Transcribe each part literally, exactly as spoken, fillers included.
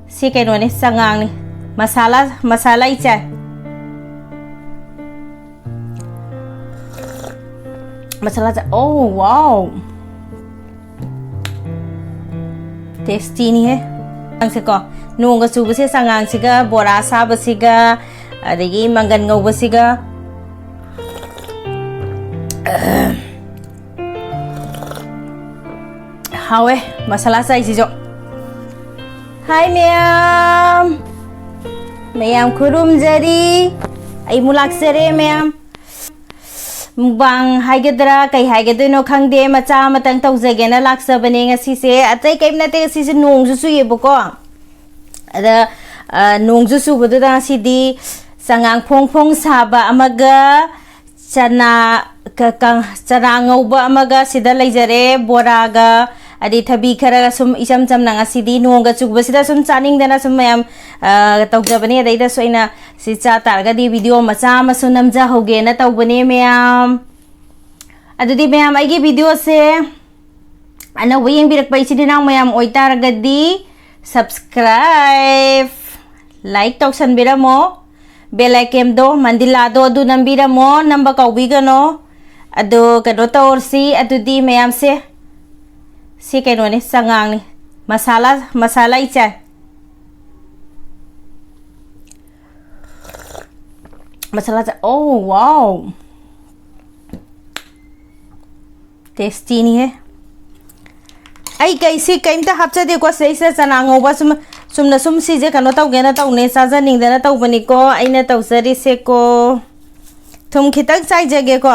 ꯁꯤ ꯀꯩꯅꯣꯅꯤ, ꯆꯉꯥꯡꯅꯤ꯫ ꯃꯁꯥꯂꯥ, ꯃꯁꯥꯂꯥ ꯏꯆꯥꯏ꯫ ꯃꯁꯥꯂꯥ ꯆꯥꯏ꯫ Oh, wow! ꯇꯦꯁꯇꯤꯅꯤꯍꯦ꯫ ꯆꯉꯥꯡꯁꯦꯀꯣ, ꯅꯣꯡꯒ ꯆꯨꯕꯁꯦ, ꯆꯉꯥꯡꯁꯤꯒ, ꯕꯣꯔꯥ ꯑꯁꯥꯕꯁꯤꯒ, ꯑꯗꯒꯤ ꯃꯪꯒꯟ ꯉꯧꯕꯁꯤꯒ꯫ ꯍꯥꯎꯋꯦ ꯃꯁꯥꯂꯥ ꯆꯥꯏꯁꯤꯁꯨ꯫ ꯍꯥꯏ ꯃꯌꯥꯝ, ꯃꯌꯥꯝ ꯈꯨꯔꯨꯝꯖꯔꯤ꯫ ꯑꯩ ꯑꯃꯨꯛ ꯂꯥꯛꯆꯔꯦ ꯃꯌꯥꯝ꯫ ꯃꯨꯛꯕꯥꯡ ꯍꯥꯏꯒꯗ꯭ꯔꯥ, ꯀꯩ ꯍꯥꯏꯒꯗꯣꯏꯅꯣ ꯈꯪꯗꯦ, ꯃꯆꯥ ꯑꯃꯇꯪ ꯇꯧꯖꯒꯦꯅ ꯂꯥꯛꯆꯕꯅꯦ ꯉꯁꯤꯁꯦ꯫ ꯑꯇꯩ ꯀꯩꯝ ꯅꯠꯇꯦ, ꯉꯁꯤꯁꯦ ꯅꯣꯡꯁꯨ ꯆꯨꯏꯌꯦꯕꯀꯣ꯫ ꯑꯗ, ꯑ, ꯅꯣꯡꯁꯨ ꯆꯨꯕꯗꯨꯗ ꯉꯁꯤꯗꯤ ꯆꯉꯥꯡ ꯐꯣꯡ ꯐꯣꯡ ꯁꯥꯕ ꯑꯃꯒ, ꯆꯅꯥ, ꯀ-, ꯀ-, ꯆꯅꯥ ꯉꯧꯕ ꯑꯃꯒ ꯁꯤꯗ ꯂꯩꯖꯔꯦ, ꯕꯣꯔꯥꯒ, ꯑꯗꯩ ꯊꯕꯤ ꯈꯔꯒ꯫ ꯁꯨꯝ ꯏꯆꯝ ꯆꯝꯅ ꯉꯁꯤꯗꯤ ꯅꯣꯡꯒ ꯆꯨꯕꯁꯤꯗ ꯁꯨꯝ ꯆꯥꯅꯤꯡꯗꯅ ꯁꯨꯝ ꯃꯌꯥꯝ, ꯑ, ꯇꯧꯖꯕꯅꯦ꯫ ꯑꯗꯩꯗꯁꯨ ꯑꯩꯅ ꯁꯤ ꯆꯥ ꯇꯥꯔꯒꯗꯤ ꯚꯤꯗꯤꯑꯣ ꯃꯆꯥ ꯑꯃꯁꯨ ꯅꯝꯖꯍꯧꯒꯦꯅ ꯇꯧꯕꯅꯦ ꯃꯌꯥꯝ꯫ ꯑꯗꯨꯗꯤ ꯃꯌꯥꯝ, ꯑꯩꯒꯤ ꯚꯤꯗꯤꯑꯣꯁꯦ ꯑꯅꯧꯕ ꯌꯦꯡꯕꯤꯔꯛꯄ ꯏꯆꯤꯟ ꯏꯅꯥꯎ ꯃꯌꯥꯝ ꯑꯣꯏꯇꯥꯔꯒꯗꯤ, subscribe, like ꯇꯧꯁꯟꯕꯤꯔꯝꯃꯣ꯫ Bell iconꯗꯣ, ꯃꯟꯗꯤꯂꯥꯗꯣ ꯑꯗꯨ ꯅꯝꯕꯤꯔꯝꯃꯣ, ꯅꯝꯕ ꯀꯥꯎꯕꯤꯒꯅꯣ꯫ ꯑꯗꯣ ꯀꯩꯅꯣ ꯇꯧꯔꯁꯤ, ꯑꯗꯨꯗꯤ ꯃꯌꯥꯝꯁꯦ, ꯁꯤ ꯀꯩꯅꯣꯅꯤ, ꯆꯉꯥꯡꯅꯤ, ꯃꯁꯥꯂꯥ, ꯃꯁꯥꯂꯥ ꯏꯆꯥꯏ꯫ ꯃꯁꯥꯂꯥ ꯆꯥꯏ꯫ Oh, wow! ꯇꯦꯁꯇꯤꯅꯤꯍꯦ꯫ ꯑꯩ ꯀꯩꯁꯤ ꯀꯩꯝꯇ ꯍꯥꯞꯆꯗꯦꯀꯣ ꯁꯤꯗꯩꯁꯤꯗ꯫ ꯆꯅꯥ ꯉꯧꯕ ꯁꯨꯝ, ꯆꯨꯝꯅ ꯁꯨꯝ ꯁꯤꯁꯦ ꯀꯩꯅꯣ ꯇꯧꯒꯦꯅ ꯇꯧꯅꯦ, ꯆꯥꯖꯅꯤꯡꯗꯅ ꯇꯧꯕꯅꯤꯀꯣ ꯑꯩꯅ ꯇꯧꯖꯔꯤꯁꯦꯀꯣ꯫ ꯊꯨꯝ ꯈꯤꯇꯪ ꯆꯥꯏꯖꯒꯦꯀꯣ꯫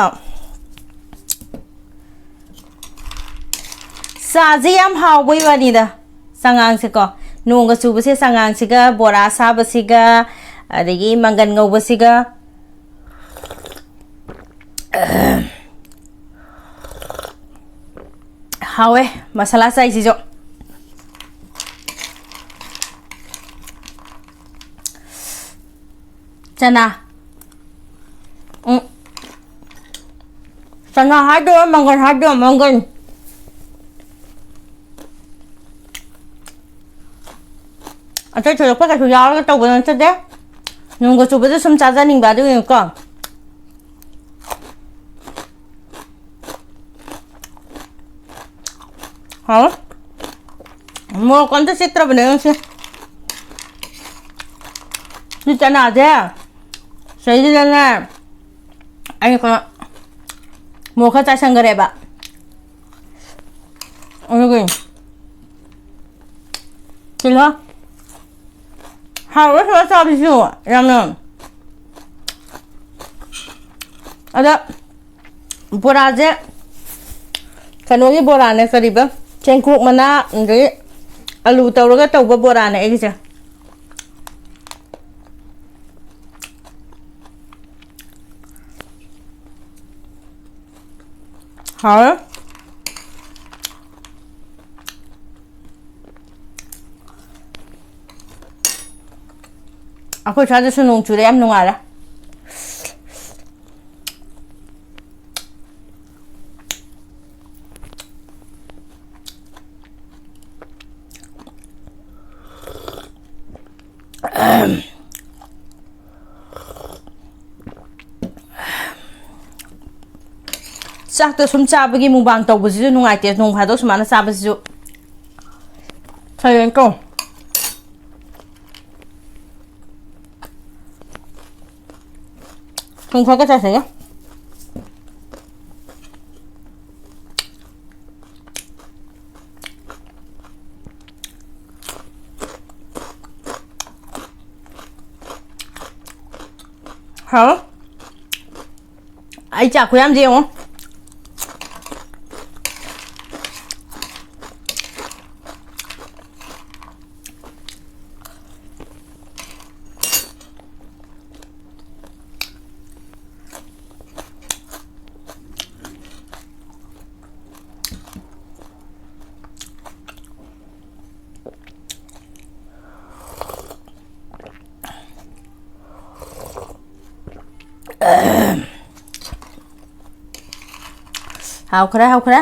ꯆꯥꯁꯦ ꯌꯥꯝ ꯍꯥꯎꯕꯩ ꯋꯥꯅꯤꯗ꯫ ꯆꯉꯥꯡꯁꯦꯀꯣ, ꯅꯣꯡꯒ ꯆꯨꯕꯁꯦ, ꯆꯉꯥꯡꯁꯤꯒ, ꯕꯣꯔꯥ ꯑꯁꯥꯕꯁꯤꯒ, ꯑꯗꯒꯤ ꯃꯪꯒꯟ ꯉꯧꯕꯁꯤꯒ꯫ ꯍꯥꯎꯋꯦ ꯃꯁꯥꯂꯥ ꯆꯥꯏꯁꯤꯁꯨ꯫ ꯆꯅꯥ꯫ ꯎꯝ꯫ ꯆꯅꯥ ꯍꯥꯏꯗꯣꯏꯔꯣ, ꯃꯪꯒꯟ ꯍꯥꯏꯗꯣꯏꯔꯣ? ꯃꯪꯒꯟ꯫ ꯑꯇꯩ ꯊꯣꯏꯗꯣꯛꯄ ꯀꯩꯁꯨ ꯌꯥꯎꯔꯒ ꯇꯧꯕ ꯅꯠꯆꯗꯦ꯫ ꯅꯣꯡꯒ ꯆꯨꯕꯗ ꯁꯨꯝ ꯆꯥꯖꯅꯤꯡꯕ ꯑꯗꯨꯒꯤꯅꯤꯀꯣ꯫ ꯍꯥꯎ꯫ ꯃꯣꯔꯣꯛ ꯑꯝꯇ ꯆꯤꯛꯇ꯭ꯔꯕꯅꯦ ꯉꯁꯤ꯫ ꯁꯤ ꯆꯅꯥꯁꯦ ꯁꯤꯗꯩꯁꯤꯗꯅꯦ ꯑꯩꯅ ꯀꯩꯅꯣ ꯃꯣꯔꯣꯛ ꯈꯔ ꯆꯥꯏꯁꯟꯈꯔꯦꯕ꯫ ꯑꯗꯨꯒꯤ ꯁꯤꯜꯂꯣ꯫ ꯍꯥꯎꯔꯣꯏ ꯁꯤꯜꯂꯣ ꯆꯥꯕꯁꯤꯁꯨ ꯌꯥꯝꯅ꯫ ꯑꯗ ꯕꯣꯔꯥꯁꯦ ꯀꯩꯅꯣꯒꯤ ꯕꯣꯔꯥꯅꯦ, ꯀꯔꯤꯕ, ꯆꯦꯡꯀꯣꯛ ꯃꯅꯥ ꯑꯗꯒꯤ ꯑꯂꯨ ꯇꯧꯔꯒ ꯇꯧꯕ ꯕꯣꯔꯥꯅꯦ ꯑꯩꯒꯤꯁꯦ꯫ ꯍꯥꯎꯔꯦ꯫ ꯑꯩꯈꯣꯏ ꯁ꯭ꯋꯥꯏꯗꯁꯨ ꯅꯣꯡ ꯆꯨꯔꯦ, ꯌꯥꯝ ꯅꯨꯡꯉꯥꯏꯔꯦ꯫ ꯆꯥꯛꯇꯣ ꯁꯨꯝ ꯆꯥꯕꯒꯤ ꯃꯨꯛꯕꯥꯡ ꯇꯧꯕꯁꯤꯁꯨ ꯅꯨꯡꯉꯥꯏꯇꯦ, ꯅꯣꯡ ꯐꯥꯗꯣꯛ ꯁꯨꯃꯥꯏꯅ ꯆꯥꯕꯁꯤꯁꯨ ꯐꯩꯌꯦꯅ ꯀꯣ꯫ ꯊꯨꯝ ꯈꯔꯒ ꯆꯥꯏꯁꯤꯒ꯫ ꯍꯥꯎ꯫ ꯑꯩ ꯆꯥꯛ ꯈꯨꯌꯥꯝꯁꯦ ꯌꯦꯡꯉꯣ꯫ ꯍꯥꯎꯈ꯭ꯔꯦ, ꯍꯥꯎꯈ꯭ꯔꯦ꯫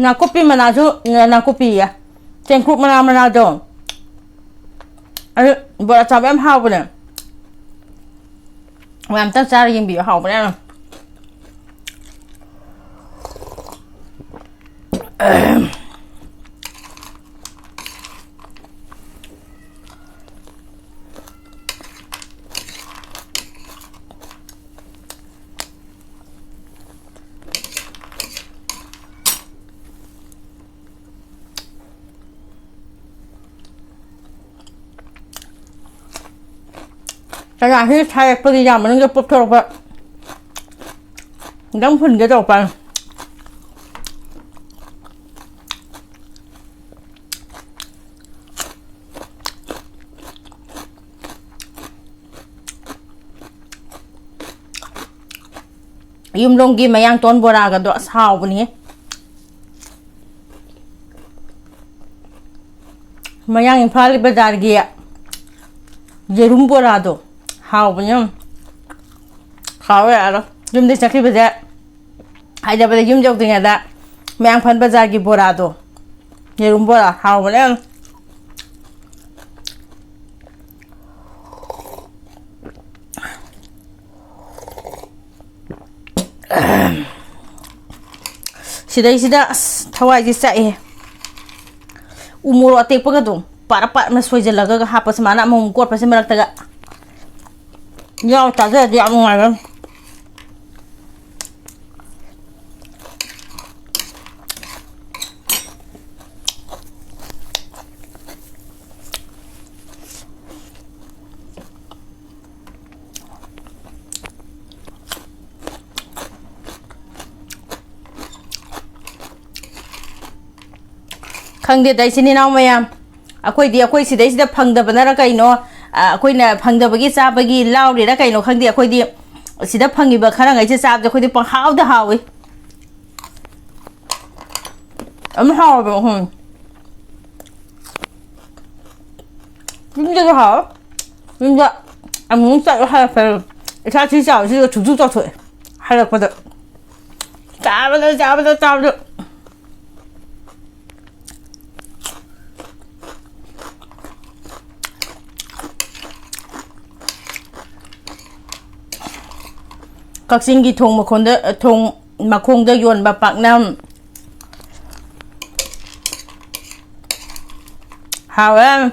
ꯅꯥꯀꯨꯞꯄꯤ ꯃꯅꯥꯁꯨ, ꯅꯥꯀꯨꯞꯄꯤꯌꯦ, ꯆꯦꯡꯀꯨꯞ ꯃꯅꯥ, ꯃꯅꯥꯗꯣ, ꯑꯗꯨ ꯕꯣꯔꯥ ꯆꯥꯕ ꯌꯥꯝ ꯍꯥꯎꯕꯅꯦ꯫ ꯃꯌꯥꯝ ꯑꯝꯇꯪ ꯆꯥꯔ ꯌꯦꯡꯕꯤꯌꯨ, ꯍꯥꯎꯕꯅꯦ ꯌꯥꯝꯅ꯫ ꯆꯅꯥꯁꯤ ꯁꯥꯏꯔꯛꯄꯒꯤ ꯌꯥꯝ ꯃꯅꯨꯡꯗ ꯄꯣꯞꯊꯣꯔꯛꯄ, ꯈꯤꯇꯪ ꯐꯨꯟꯒꯦ ꯇꯧꯔꯛꯄ꯫ ꯌꯨꯝꯂꯣꯝꯒꯤ ꯃꯌꯥꯡꯇꯣꯟ ꯕꯣꯔꯥꯒꯗꯣ ꯑꯁ ꯍꯥꯎꯕꯅꯤꯍꯦ꯫ ꯃꯌꯥꯡ ꯏꯝꯐꯥꯜ ꯕꯖꯥꯔꯒꯤ ꯌꯦꯔꯨꯝ ꯕꯣꯔꯥꯗꯣ ꯍꯥꯎꯕꯅꯤ ꯌꯥꯝ꯫ ꯍꯥꯎꯋꯦ ꯌꯥꯔꯣ꯫ ꯌꯨꯝꯗꯩ ꯆꯠꯈꯤꯕꯁꯦ ꯍꯥꯏꯗꯕꯗ ꯌꯨꯝ ꯌꯧꯗ꯭ꯔꯤꯉꯩꯗ ꯃꯌꯥꯡꯐꯥꯟ ꯕꯖꯥꯔꯒꯤ ꯕꯣꯔꯥꯗꯣ, ꯌꯦꯔꯨꯝ ꯕꯣꯔꯥ ꯍꯥꯎꯕꯅꯦ ꯌꯥꯝ꯫ ꯁꯤꯗꯩꯁꯤꯗ ꯑꯁ ꯊꯋꯥꯏꯁꯦ ꯆꯥꯛꯑꯦ꯫ ꯎ ꯃꯣꯔꯣꯛ ꯑꯇꯦꯛꯄꯒꯗꯣ ꯄꯥꯔꯞ ꯄꯥꯔꯞꯅ ꯁꯣꯏꯖꯜꯂꯒ ꯍꯥꯞꯄꯁꯦ, ꯃꯥꯅ ꯑꯃꯃꯝ ꯀꯣꯠꯄꯁꯦ ꯃꯔꯛꯇꯒ ꯌꯥꯎ ꯆꯥꯖꯔꯗꯤ ꯌꯥꯝ ꯅꯨꯡꯉꯥꯏꯕ꯫ ꯈꯪꯗꯦꯗ, ꯏꯆꯤꯟ ꯏꯅꯥꯎ ꯃꯌꯥꯝ, ꯑꯩꯈꯣꯏꯗꯤ ꯑꯩꯈꯣꯏ ꯁꯤꯗꯩꯁꯤꯗ ꯐꯪꯗꯕꯅꯔ ꯀꯩꯅꯣ, ꯑ, ꯑꯩꯈꯣꯏꯅ ꯐꯪꯗꯕꯒꯤ ꯆꯥꯕꯒꯤ ꯂꯥꯎꯔꯤꯔ ꯀꯩꯅꯣ ꯈꯪꯗꯦ, ꯑꯩꯈꯣꯏꯗꯤ ꯁꯤꯗ ꯐꯪꯉꯤꯕ ꯈꯔꯉꯩꯁꯦ ꯆꯥꯕꯗ ꯑꯩꯈꯣꯏꯗꯤ ꯄꯪꯍꯥꯎꯗ ꯍꯥꯎꯏ꯫ ꯑꯗꯨꯝ ꯍꯥꯎꯋꯦꯕ, ꯎꯝ꯫ ꯌꯨꯝꯗꯁꯨ ꯍꯥꯎꯋꯦ꯫ ꯌꯨꯝꯗ ꯑꯃꯨꯛ ꯆꯠꯂ ꯍꯜꯂꯛꯄꯗ ꯏꯁꯥ ꯁꯤ ꯆꯥꯎꯔꯤꯁꯤꯒ ꯁꯨꯛꯆꯨ ꯆꯥꯎꯊꯣꯛꯑꯦ꯫ ꯍꯜꯂꯛꯄꯗ ꯆꯥꯕꯗ, ꯆꯥꯕꯗ, ꯆꯥꯕꯗ꯫ ꯀꯛꯆꯤꯡꯒꯤ ꯊꯣꯡ ꯃꯈꯣꯡꯗ, ꯊꯣꯡ ꯃꯈꯣꯡꯗ ꯌꯣꯟꯕ ꯄꯥꯛꯅꯝ꯫ ꯍꯥꯎꯋꯦ꯫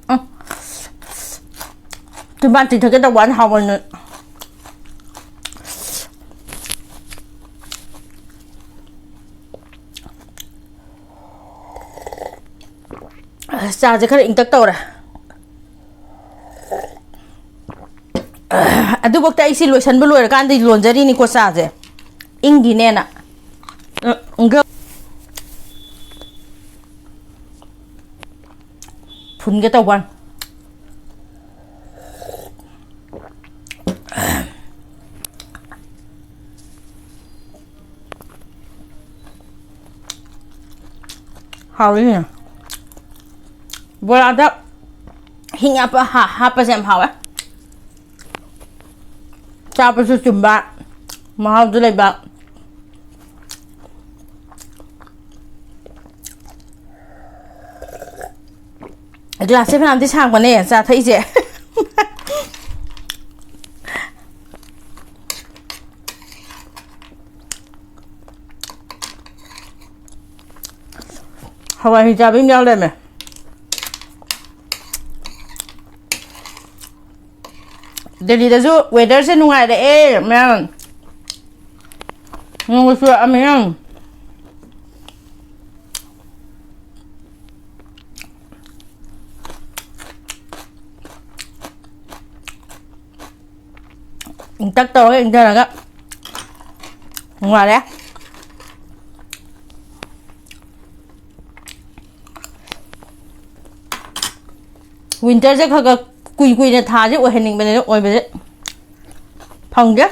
ꯎꯝ꯫ ꯆꯤꯝꯕꯥꯟ ꯆꯤꯡꯊꯣꯛꯀꯦ ꯇꯧꯕ ꯋꯥꯅꯤ, ꯍꯥꯎꯃꯟꯗꯅ꯫ ꯆꯥꯁꯦ ꯈꯔ ꯏꯪꯇꯛ ꯇꯧꯔꯦ꯫ ꯑꯗꯨꯐꯥꯎꯗ ꯑꯩꯁꯤ ꯂꯣꯏꯁꯟꯕ ꯂꯣꯏꯔꯀꯥꯟꯗ ꯂꯣꯟꯖꯔꯤꯅꯤꯀꯣ ꯆꯥꯁꯦ꯫ ꯏꯪꯈꯤꯅꯦꯅ꯫ ꯐꯨꯟꯒꯦ ꯇꯧꯕ꯫ ꯍꯥꯎꯋꯤꯅꯦ꯫ ꯕꯣꯔꯥꯗ ꯍꯤꯡ ꯍꯥꯞꯄ, ꯍꯥ-, ꯍꯥꯞꯄꯁꯦ ꯌꯥꯝ ꯍꯥꯎꯋꯦ꯫ ꯆꯥꯕꯁꯨ ꯆꯨꯝꯕ, ꯃꯍꯥꯎꯁꯨ ꯂꯩꯕ꯫ ꯒ꯭ꯂꯥꯁꯁꯦ ꯐꯅꯌꯥꯝꯗꯤ ꯁꯥꯡꯕꯅꯦ ꯆꯥ ꯊꯛꯏꯁꯦ꯫ ꯍꯋꯥꯏ ꯍꯤꯡꯆꯥꯕꯤ ꯑꯃ ꯌꯥꯎ ꯂꯩꯔꯝꯃꯦ꯫ ꯗꯦꯜꯂꯤꯗꯁꯨ weatherꯁꯦ ꯅꯨꯡꯉꯥꯏꯔꯛꯑꯦ ꯃꯌꯥꯝ꯫ ꯅꯣꯡꯒ ꯆꯨꯔꯛꯑꯃꯤꯅ꯫ ꯏꯪꯇꯛ ꯇꯧꯔꯒ ꯏꯪꯊꯔꯒ ꯅꯨꯡꯉꯥꯏꯔꯦ꯫ Winterꯁꯦ ꯈꯔ ꯈꯔ ꯀꯨꯏ ꯀꯨꯏꯅ ꯊꯥꯁꯦ ꯑꯣꯏꯍꯟꯅꯤꯡꯕꯅꯤꯅ ꯑꯣꯏꯕꯁꯦ ꯐꯪꯗꯦ꯫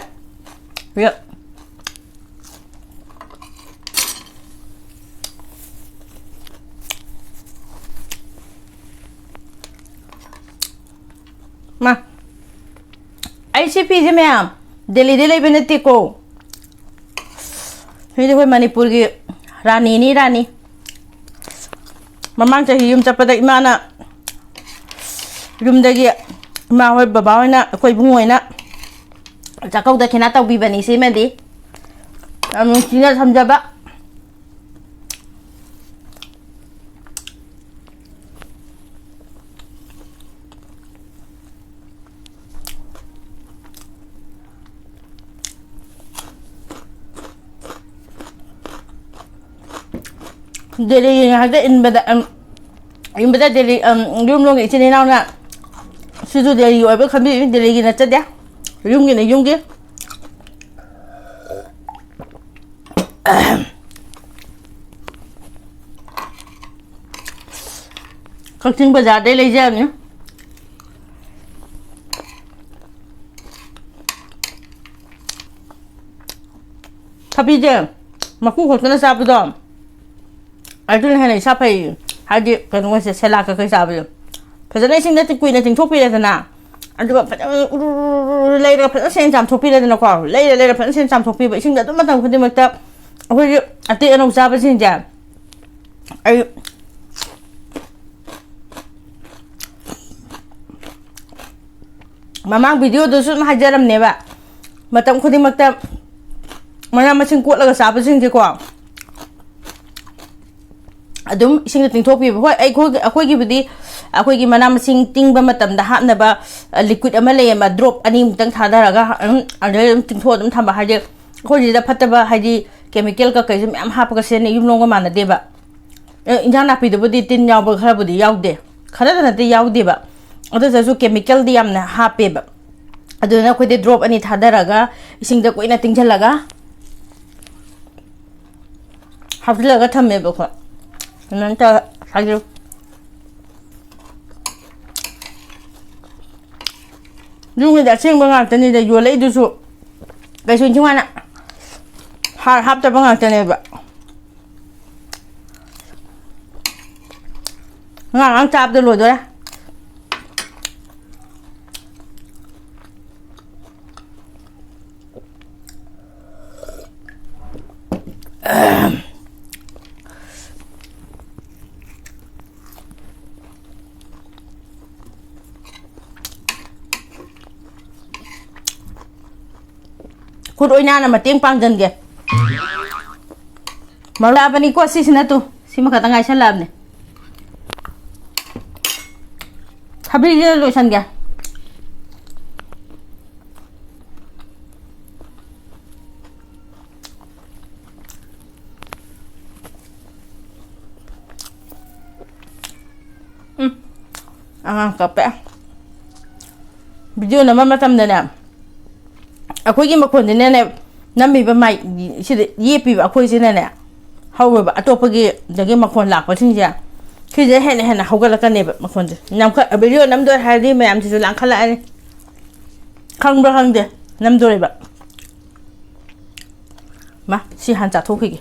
ꯃꯥ, ꯑꯩ ꯁꯤ ꯐꯤꯁꯦ ꯃꯌꯥꯝ ꯗꯦꯜꯂꯤꯗ ꯂꯩꯕ ꯅꯠꯇꯦꯀꯣ꯫ ꯁꯤꯗꯤ ꯑꯩꯈꯣꯏ ꯃꯅꯤꯄꯨꯔꯒꯤ ꯔꯥꯅꯤꯅꯤ, ꯔꯥꯅꯤ꯫ ꯃꯃꯥꯡ ꯆꯍꯤ ꯌꯨꯝ ꯆꯠꯄꯗ ꯏꯃꯥꯅ ꯌꯨꯝꯗꯒꯤ ꯏꯃꯥ ꯍꯣꯏ, ꯕꯕꯥ ꯍꯣꯏꯅ, ꯑꯩꯈꯣꯏ ꯏꯕꯨꯡ ꯍꯣꯏꯅ ꯆꯥꯛꯀꯧ ꯗꯈꯤꯅꯥ ꯇꯧꯕꯤꯕꯅꯤ ꯁꯤꯃꯗꯤ꯫ ꯌꯥꯝ ꯅꯨꯡꯁꯤꯅ ꯊꯝꯖꯕ꯫ ꯗꯦꯜꯂꯤꯒꯤ ꯉꯥꯏꯍꯥꯛꯇ ꯏꯟꯕꯗ, ꯎꯝ, ꯏꯟꯕꯗ ꯗꯦꯜꯂꯤ, ꯎꯝ, ꯌꯨꯝ ꯂꯣꯝꯒꯤ ꯏꯆꯤꯟ ꯏꯅꯥꯎꯅ ꯁꯤꯁꯨ ꯗꯦꯜꯂꯤꯒꯤ ꯑꯣꯏꯕ ꯈꯟꯕꯤꯌꯨ, ꯗꯦꯜꯂꯤꯒꯤ ꯅꯠꯆꯗꯦ, ꯌꯨꯝꯒꯤꯅ ꯌꯨꯝꯒꯤ꯫ ꯀꯛꯆꯤꯡ ꯕꯖꯥꯔꯗꯩ ꯂꯩꯖꯕꯅꯤ꯫ ꯊꯕꯤꯁꯦ ꯃꯀꯨ ꯈꯛꯇꯅ ꯆꯥꯕꯗꯣ ꯑꯗꯨꯅ ꯍꯦꯟꯅ ꯏꯁꯥ ꯐꯩ꯫ ꯍꯥꯏꯗꯤ ꯀꯩꯅꯣꯁꯦ, ꯁꯦꯂꯥꯛ ꯀꯩꯀꯩ ꯆꯥꯕꯁꯦ ꯐꯖꯅ ꯏꯁꯤꯡꯗ ꯇꯤꯡ-, ꯀꯨꯏꯅ ꯇꯤꯡꯊꯣꯛꯄꯤꯔꯦꯗꯅ, ꯑꯗꯨꯒ ꯐꯖꯅ ꯎꯔꯨ ꯎꯔꯨ ꯎꯔꯨ ꯎꯔꯨ ꯂꯩꯔꯒ ꯐꯖꯅ ꯁꯦꯡꯅ ꯆꯥꯝꯊꯣꯛꯄꯤꯔꯦꯗꯅꯀꯣ꯫ ꯂꯩꯔ ꯂꯩꯔ ꯐꯖꯅ ꯁꯦꯡꯅ ꯆꯥꯝꯊꯣꯛꯄꯤꯕ꯫ ꯏꯁꯤꯡꯗ ꯑꯗꯨꯝ ꯃꯇꯝ ꯈꯨꯗꯤꯡꯃꯛꯇ ꯑꯩꯈꯣꯏꯒꯤ ꯑꯇꯦꯛ ꯑꯅꯧ ꯆꯥꯕꯁꯤꯡꯁꯦ ꯑꯩ ꯃꯃꯥꯡ ꯚꯤꯗꯤꯑꯣꯗꯁꯨ ꯑꯗꯨꯝ ꯍꯥꯏꯖꯔꯝꯅꯦꯕ, ꯃꯇꯝ ꯈꯨꯗꯤꯡꯃꯛꯇ ꯃꯅꯥ ꯃꯁꯤꯡ ꯀꯣꯠꯂꯒ ꯆꯥꯕꯁꯤꯡꯁꯦꯀꯣ, ꯑꯗꯨꯝ ꯏꯁꯤꯡꯗ ꯇꯤꯡꯊꯣꯛꯄꯤꯕ꯫ ꯍꯣꯏ, ꯑꯩꯈꯣꯏ, ꯑꯩꯈꯣꯏꯒꯤꯕꯨꯗꯤ, ꯑꯩꯈꯣꯏꯒꯤ ꯃꯅꯥ ꯃꯁꯤꯡ ꯇꯤꯡꯕ ꯃꯇꯝꯗ ꯍꯥꯞꯅꯕ, ꯑ, ꯂꯤꯀ꯭ꯋꯤꯠ ꯑꯃ ꯂꯩꯌꯦꯕ, ꯗ꯭ꯔꯣꯞ ꯑꯅꯤꯃꯨꯛꯇꯪ ꯊꯥꯗꯔꯒ ꯑꯗꯨꯝ ꯑꯗꯩ ꯑꯗꯨꯝ ꯇꯤꯡꯊꯣꯛꯑ ꯑꯗꯨꯝ ꯊꯝꯕ꯫ ꯍꯥꯏꯗꯤ ꯑꯩꯈꯣꯏꯁꯤꯗ ꯐꯠꯇꯕ, ꯍꯥꯏꯗꯤ ꯀꯦꯃꯤꯀꯦꯜ ꯀꯩꯀꯩꯁꯨ ꯃꯌꯥꯝ ꯍꯥꯞꯄꯒ ꯁꯦꯝꯅꯩ, ꯌꯨꯝꯂꯣꯝꯒ ꯃꯥꯟꯅꯗꯦꯕ꯫ ꯑꯦ, ꯏꯟꯖꯥꯡ ꯅꯥꯄꯤꯗꯨꯕꯨꯗꯤ ꯇꯤꯟ ꯌꯥꯎꯕ ꯈꯔꯕꯨꯗꯤ ꯌꯥꯎꯗꯦ, ꯈꯔꯗ ꯅꯠꯇꯦ ꯌꯥꯎꯗꯦꯕ, ꯑꯗꯨꯗꯁꯨ ꯀꯦꯃꯤꯀꯦꯜꯗꯤ ꯌꯥꯝꯅ ꯍꯥꯞꯄꯦꯕ꯫ ꯑꯗꯨꯅ ꯑꯩꯈꯣꯏꯗꯤ ꯗ꯭ꯔꯣꯞ ꯑꯅꯤ ꯊꯥꯗꯔꯒ ꯏꯁꯤꯡꯗ ꯀꯨꯏꯅ ꯇꯤꯡꯁꯤꯜꯂꯒ ꯍꯥꯞꯆꯤꯜꯂꯒ ꯊꯝꯃꯦꯕꯀꯣ꯫ ꯑꯗꯨꯃꯥꯏꯅ ꯇꯧꯔ ꯍꯥꯏꯗꯤ ꯌꯨꯝꯒꯤꯗꯤ ꯑꯁꯦꯡꯕ ꯉꯥꯛꯇꯅꯤꯗ ꯌꯣꯜꯂꯛꯏꯗꯨꯁꯨ, ꯀꯩꯁꯨ ꯏꯟꯊꯤ ꯅꯨꯡꯉꯥꯏꯅ ꯍꯥꯔ ꯍꯥꯞꯇꯕ ꯉꯥꯛꯇꯅꯦꯕ꯫ ꯉꯥ ꯉꯥꯡ ꯆꯥꯕꯗ ꯂꯣꯏꯗꯣꯔꯦ꯫ ꯈꯨꯠ ꯑꯣꯏꯅꯥꯅ ꯃꯇꯦꯡ ꯄꯥꯡꯁꯤꯟꯒꯦ꯫ ꯃꯔꯨ ꯂꯥꯛꯑꯕꯅꯤꯀꯣ, ꯁꯤꯁꯤꯅ ꯇꯨ꯫ ꯁꯤꯃ ꯈꯛꯇ ꯉꯥꯏꯁꯜꯂꯛꯑꯕꯅꯦ꯫ ꯊꯕꯤꯁꯤꯗ ꯂꯣꯏꯁꯟꯒꯦ꯫ ꯎꯝ꯫ ꯑꯉꯥꯡ ꯀꯞꯄꯦ꯫ ꯚꯤꯗꯤꯑꯣ ꯅꯝꯕ ꯃꯇꯝꯗꯅꯦ, ꯑꯩꯈꯣꯏꯒꯤ ꯃꯈꯣꯟꯁꯤꯅꯅꯦ, ꯅꯝꯃꯤꯕ ꯃꯥꯏꯛ ꯁꯤꯗ ꯌꯦꯞꯄꯤꯕ ꯑꯩꯈꯣꯏꯁꯤꯅꯅꯦ, ꯍꯧꯔꯣꯏꯕ꯫ ꯑꯇꯣꯞꯄꯒꯤ ꯗꯒꯤ ꯃꯈꯣꯟ ꯂꯥꯛꯄꯁꯤꯡꯁꯦ, ꯁꯤꯁꯦ ꯍꯦꯟꯅ ꯍꯦꯟꯅ ꯍꯧꯒꯠꯂꯛꯀꯅꯦꯕ ꯃꯈꯣꯟꯁꯦ꯫ ꯌꯥꯝ ꯀ-, ꯚꯤꯗꯤꯑꯣ ꯅꯝꯗꯣꯔꯦ ꯍꯥꯏꯔꯗꯤ ꯃꯌꯥꯝꯁꯤꯁꯨ ꯂꯥꯡꯈꯠꯂꯛꯑꯅꯤ꯫ ꯈꯪꯕ꯭ꯔꯥ ꯈꯪꯗꯦ, ꯅꯝꯗꯣꯔꯦꯕ꯫ ꯃꯥ, ꯁꯤ ꯍꯥꯟꯅ ꯆꯥꯊꯣꯛꯈꯤꯒꯦ꯫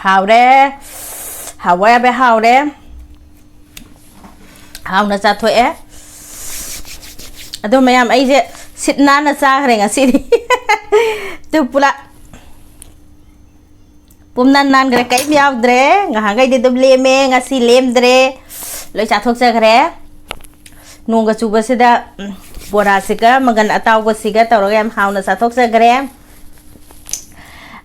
ꯍꯥꯎꯔꯦ꯫ ꯍꯥꯎꯕ ꯌꯥꯕ ꯍꯥꯎꯔꯦ꯫ ꯍꯥꯎꯅ ꯆꯥꯊꯣꯛꯑꯦ꯫ ꯑꯗꯣ ꯃꯌꯥꯝ, ꯑꯩꯁꯦ ꯁꯤꯠ ꯅꯥꯟꯅ ꯆꯥꯈ꯭ꯔꯦ ꯉꯁꯤꯗꯤ꯫ ꯇꯨ ꯄꯨꯂꯞ ꯄꯨꯝꯅꯥꯟ ꯅꯥꯟꯈ꯭ꯔꯦ, ꯀꯔꯤꯝ ꯌꯥꯎꯗ꯭ꯔꯦ꯫ ꯉꯍꯥꯟꯈꯩꯗꯤ ꯑꯗꯨꯝ ꯂꯦꯝꯃꯦ, ꯉꯁꯤ ꯂꯦꯝꯗ꯭ꯔꯦ, ꯂꯣꯏ ꯆꯥꯊꯣꯛꯆꯈ꯭ꯔꯦ꯫ ꯅꯣꯡꯒ ꯆꯨꯕꯁꯤꯗ, ꯎꯝ, ꯕꯣꯔꯥꯁꯤꯒ ꯃꯪꯒꯟ ꯑꯇꯥꯎꯕꯁꯤꯒ ꯇꯧꯔꯒ ꯌꯥꯝ ꯍꯥꯎꯅ ꯆꯥꯊꯣꯛꯆꯈ꯭ꯔꯦ꯫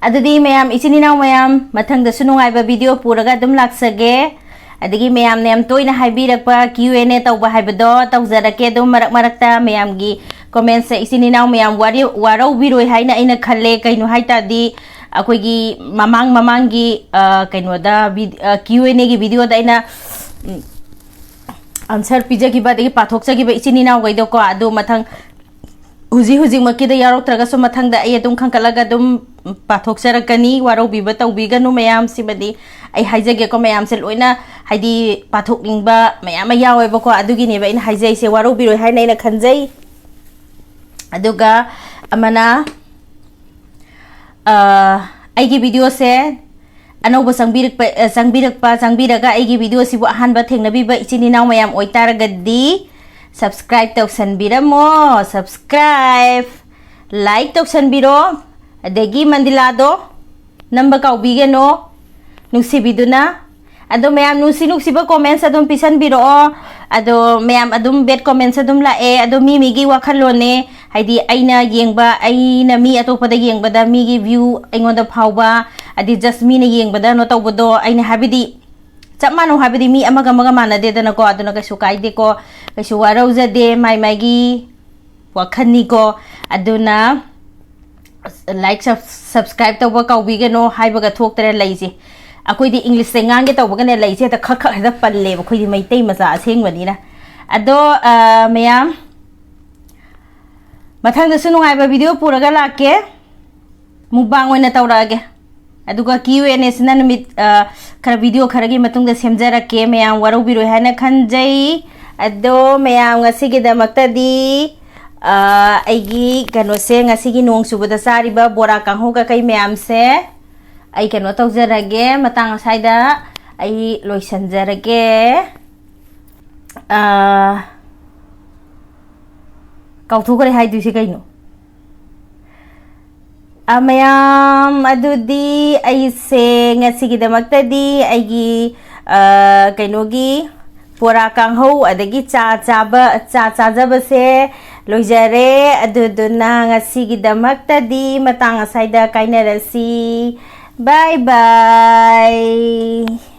ꯑꯗꯨꯗꯤ ꯃꯌꯥꯝ, ꯏꯆꯤꯟ ꯏꯅꯥꯎ ꯃꯌꯥꯝ, ꯃꯊꯪꯗꯁꯨ ꯅꯨꯡꯉꯥꯏꯕ ꯚꯤꯗꯤꯑꯣ ꯄꯨꯔꯒ ꯑꯗꯨꯝ ꯂꯥꯛꯆꯒꯦ꯫ ꯑꯗꯒꯤ ꯃꯌꯥꯝꯅ ꯌꯥꯝ ꯇꯣꯏꯅ ꯍꯥꯏꯕꯤꯔꯛꯄ Q and A ꯇꯧꯕ ꯍꯥꯏꯕꯗꯣ ꯇꯧꯖꯔꯛꯀꯦ꯫ ꯑꯗꯨꯝ ꯃꯔꯛ ꯃꯔꯛꯇ ꯃꯌꯥꯝꯒꯤ ꯀꯣꯃꯦꯟꯁꯦ ꯏꯆꯤꯟ ꯏꯅꯥꯎ ꯃꯌꯥꯝ ꯋꯥꯔꯤ-, ꯋꯥꯔꯧꯕꯤꯔꯣꯏ ꯍꯥꯏꯅ ꯑꯩꯅ ꯈꯜꯂꯦ꯫ ꯀꯩꯅꯣ ꯍꯥꯏ ꯇꯥꯔꯗꯤ, ꯑꯩꯈꯣꯏꯒꯤ ꯃꯃꯥꯡ ꯃꯃꯥꯡꯒꯤ, ꯑ, ꯀꯩꯅꯣꯗ ꯚꯤ-, ꯑ, Q and Aꯒꯤ ꯚꯤꯗꯤꯑꯣꯗ ꯑꯩꯅ, ꯎꯝ, ꯑꯟꯁꯔ ꯄꯤꯖꯈꯤꯕ ꯑꯗꯒꯤ ꯄꯥꯊꯣꯛꯆꯈꯤꯕ ꯏꯆꯤꯟ ꯏꯅꯥꯎꯈꯩꯗꯣꯀꯣ, ꯑꯗꯨ ꯃꯊꯪ ꯍꯧꯖꯤꯛ ꯍꯧꯖꯤꯛꯃꯛꯀꯤꯗ ꯌꯥꯎꯔꯛꯇ꯭ꯔꯒꯁꯨ ꯃꯊꯪꯗ ꯑꯩ ꯑꯗꯨꯝ ꯈꯟꯒꯠꯂꯒ ꯑꯗꯨꯝ ꯄꯥꯊꯣꯛꯆꯔꯛꯀꯅꯤ꯫ ꯋꯥꯔꯧꯕꯤꯕ ꯇꯧꯕꯤꯒꯅꯨ ꯃꯌꯥꯝꯁꯤꯃꯗꯤ꯫ ꯑꯩ ꯍꯥꯏꯖꯒꯦꯀꯣ, ꯃꯌꯥꯝꯁꯦ ꯂꯣꯏꯅ ꯍꯥꯏꯗꯤ ꯄꯥꯊꯣꯛꯅꯤꯡꯕ ꯃꯌꯥꯝ ꯑꯃ ꯌꯥꯎꯋꯦꯕꯀꯣ, ꯑꯗꯨꯒꯤꯅꯦꯕ ꯑꯩꯅ ꯍꯥꯏꯖꯩꯁꯦ, ꯋꯥꯔꯧꯕꯤꯔꯣꯏ ꯍꯥꯏꯅ ꯑꯩꯅ ꯈꯟꯖꯩ꯫ ꯑꯗꯨꯒ ꯑꯃꯅ, ꯑ, ꯑꯩꯒꯤ ꯚꯤꯗꯤꯑꯣꯁꯦ ꯑꯅꯧꯕ ꯆꯪꯕꯤꯔꯛꯄ, ꯑ, ꯆꯪꯕꯤꯔꯛꯄ, ꯆꯪꯕꯤꯔꯒ ꯑꯩꯒꯤ ꯚꯤꯗꯤꯑꯣꯁꯤꯕꯨ ꯑꯍꯥꯟꯕ ꯊꯦꯡꯅꯕꯤꯕ ꯏꯆꯤꯟ ꯏꯅꯥꯎ ꯃꯌꯥꯝ ꯑꯣꯏꯇꯥꯔꯒꯗꯤ, subscribe ꯇꯧꯁꯟꯕꯤꯔꯝꯃꯣ, subscribe, like ꯇꯧꯁꯟꯕꯤꯔꯣ, ꯑꯗꯒꯤ ꯃꯟꯗꯤꯂꯥꯗꯣ ꯅꯝꯕ ꯀꯥꯎꯕꯤꯒꯅꯣ, ꯅꯨꯡꯁꯤꯕꯤꯗꯨꯅ꯫ ꯑꯗꯣ ꯃꯌꯥꯝ ꯅꯨꯡꯁꯤ ꯅꯨꯡꯁꯤꯕ comments ꯑꯗꯨꯝ ꯄꯤꯁꯟꯕꯤꯔꯛꯑꯣ꯫ ꯑꯗꯣ ꯃꯌꯥꯝ ꯑꯗꯨꯝ bad comments ꯑꯗꯨꯝ ꯂꯥꯛꯑꯦ꯫ ꯑꯗꯣ ꯃꯤ ꯃꯤꯒꯤ ꯋꯥꯈꯜꯂꯣꯟꯅꯦ꯫ ꯍꯥꯏꯗꯤ ꯑꯩꯅ ꯌꯦꯡꯕ, ꯑꯩꯅ ꯃꯤ ꯑꯇꯣꯞꯄꯗ ꯌꯦꯡꯕꯗ ꯃꯤꯒꯤ view ꯑꯩꯉꯣꯟꯗ ꯐꯥꯎꯕ, ꯑꯗꯤ just ꯃꯤꯅ ꯌꯦꯡꯕꯗ ꯀꯩꯅꯣ ꯇꯧꯕꯗꯣ, ꯑꯩꯅ ꯍꯥꯏꯕꯗꯤ ꯆꯞ ꯃꯥꯟꯅꯧ ꯍꯥꯏꯕꯗꯤ ꯃꯤ ꯑꯃꯒ ꯑꯃꯒ ꯃꯥꯟꯅꯗꯦꯗꯅꯀꯣ꯫ ꯑꯗꯨꯅ ꯀꯩꯁꯨ ꯀꯥꯏꯗꯦꯀꯣ, ꯀꯩꯁꯨ ꯋꯥꯔꯧꯖꯗꯦ꯫ ꯃꯥꯏ ꯃꯥꯏꯒꯤ ꯋꯥꯈꯜꯅꯤꯀꯣ꯫ ꯑꯗꯨꯅ like, sub-, subscribe ꯇꯧꯕ ꯀꯥꯎꯕꯤꯒꯅꯣ ꯍꯥꯏꯕꯒ ꯊꯣꯛꯇꯔꯦ ꯂꯩꯁꯦ꯫ ꯑꯩꯈꯣꯏꯗꯤ English ꯁꯦ ꯉꯥꯡꯒꯦ ꯇꯧꯕꯒꯅꯦ ꯂꯩꯁꯦ ꯍꯦꯛꯇ ꯈꯛ ꯈꯛ ꯍꯦꯛꯇ ꯄꯜꯂꯦꯕ, ꯑꯩꯈꯣꯏꯗꯤ ꯃꯩꯇꯩ ꯃꯆꯥ ꯑꯁꯦꯡꯕꯅꯤꯅ꯫ ꯑꯗꯣ, ꯑ, ꯃꯌꯥꯝ, ꯃꯊꯪꯗꯁꯨ ꯅꯨꯡꯉꯥꯏꯕ video ꯄꯨꯔꯒ ꯂꯥꯛꯀꯦ꯫ Mukbang ꯑꯣꯏꯅ ꯇꯧꯔꯛꯑꯒꯦ꯫ ꯑꯗꯨꯒ Q and A ꯁꯤꯅ ꯅꯨꯃꯤꯠ, ꯑ, ꯈꯔ video ꯈꯔꯒꯤ ꯃꯇꯨꯡꯗ ꯁꯦꯝꯖꯔꯛꯀꯦ꯫ ꯃꯌꯥꯝ ꯋꯥꯔꯧꯕꯤꯔꯣꯏ ꯍꯥꯏꯅ ꯈꯟꯖꯩ꯫ ꯑꯗꯣ ꯃꯌꯥꯝ ꯉꯁꯤꯒꯤꯗꯃꯛꯇꯗꯤ, ꯑ, ꯑꯩꯒꯤ ꯀꯩꯅꯣꯁꯦ, ꯉꯁꯤꯒꯤ ꯅꯣꯡ ꯆꯨꯕꯗ ꯆꯥꯔꯤꯕ ꯕꯣꯔꯥ ꯀꯥꯡꯍꯧ ꯀꯀꯩ ꯃꯌꯥꯝꯁꯦ ꯑꯩ ꯀꯩꯅꯣ ꯇꯧꯖꯔꯒꯦ꯫ ꯃꯇꯥꯡ ꯑꯁ꯭ꯋꯥꯏꯗ ꯑꯩ ꯂꯣꯏꯁꯤꯟꯖꯔꯒꯦ꯫ ꯑ, ꯀꯥꯎꯊꯣꯛꯈ꯭ꯔꯦ ꯍꯥꯏꯗꯣꯏꯁꯦ ꯀꯩꯅꯣ? ꯑ, ꯃꯌꯥꯝ, ꯑꯗꯨꯗꯤ ꯑꯩꯁꯦ ꯉꯁꯤꯒꯤꯗꯃꯛꯇꯗꯤ ꯑꯩꯒꯤ, ꯑ, ꯀꯩꯅꯣꯒꯤ ꯕꯣꯔꯥ ꯀꯥꯡꯍꯧ ꯑꯗꯒꯤ ꯆꯥ ꯆꯥꯕ, ꯆꯥ ꯆꯥꯖꯕꯁꯦ ꯂꯣꯏꯖꯔꯦ꯫ ꯑꯗꯨꯗꯨꯅ ꯉꯁꯤꯒꯤꯗꯃꯛꯇꯗꯤ ꯃꯇꯥꯡ ꯑꯁ꯭ꯋꯥꯏꯗ ꯀꯥꯏꯅꯔꯁꯤ꯫ Bye bye꯫